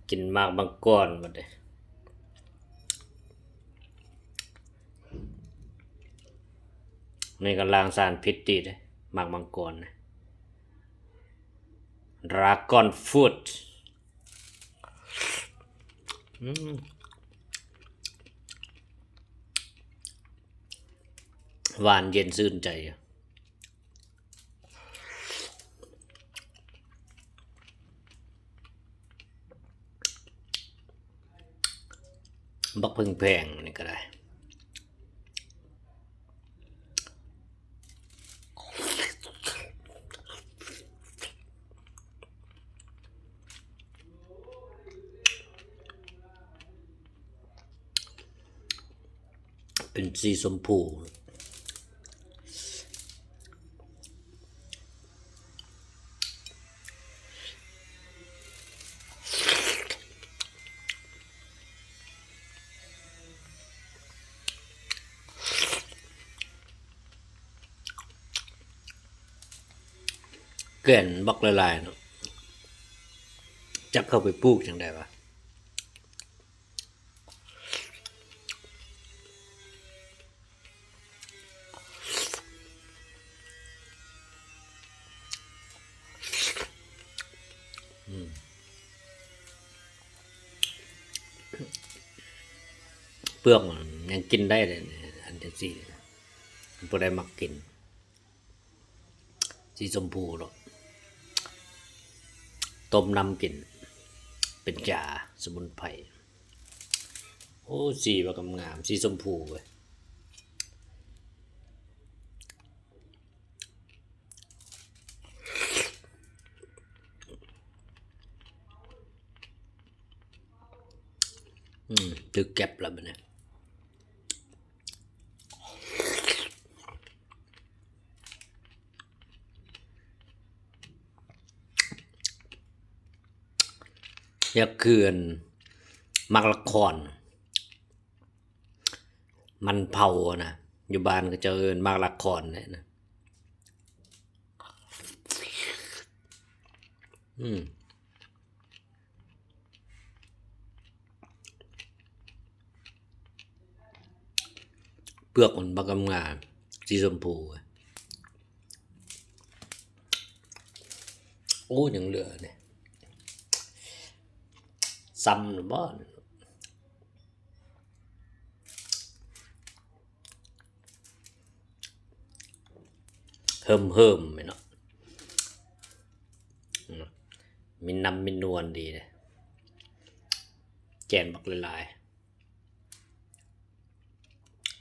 ກິນໝາກມັງກອນບັດນີ້ ນີ້ກໍລ້າງສານພິດດີເດ້ ໝາກມັງກອນນະ Dragon Fruit ອືມ ຫວານເຢັນຊື່ນໃຈ. ບັກເຜິ້ງແພງນີ້ກໍໄດ້ ເປັນສີຊົມພູ ແກ່ນບັກຫຼາຍໆເນາະ ຈັກເຂົາໄປປູກຈັ່ງໃດວະ. ອືມ ເປືອກມັນຍັງກິນໄດ້ເດ້ ອັນຈັ່ງຊີ້ ຜູ້ໃດມັກກິນ ສີຊົມພູເນາະ ຕົ້ມນ້ຳກິນ ເປັນຢາສະໝຸນໄພ. ໂອ້ ສີບັກງາມໆ ສີຊົມພູເວີຍ. ອືມ ຖືກແກັບແລ້ວບັດນີ້. ຢາກຄືອັນ ໝາກລະຄອນ ມັນເຜົານະ ຢູ່ບ້ານເຂົາເຈົ້າເອີ້ນໝາກລະຄອນແຫຼະນະ. ອືມ ເປືອກມັນບັກງາມໆ ສີຊົມພູ. ໂອ້ ຍັງເຫຼືອນີ້ ຊ້ຳຫຼືບໍ່? ເຫິມໆ ແມ່ນເນາະ ມີນ້ຳມີນວນດີເດ້ ແກ່ນບັກຫຼາຍໆ.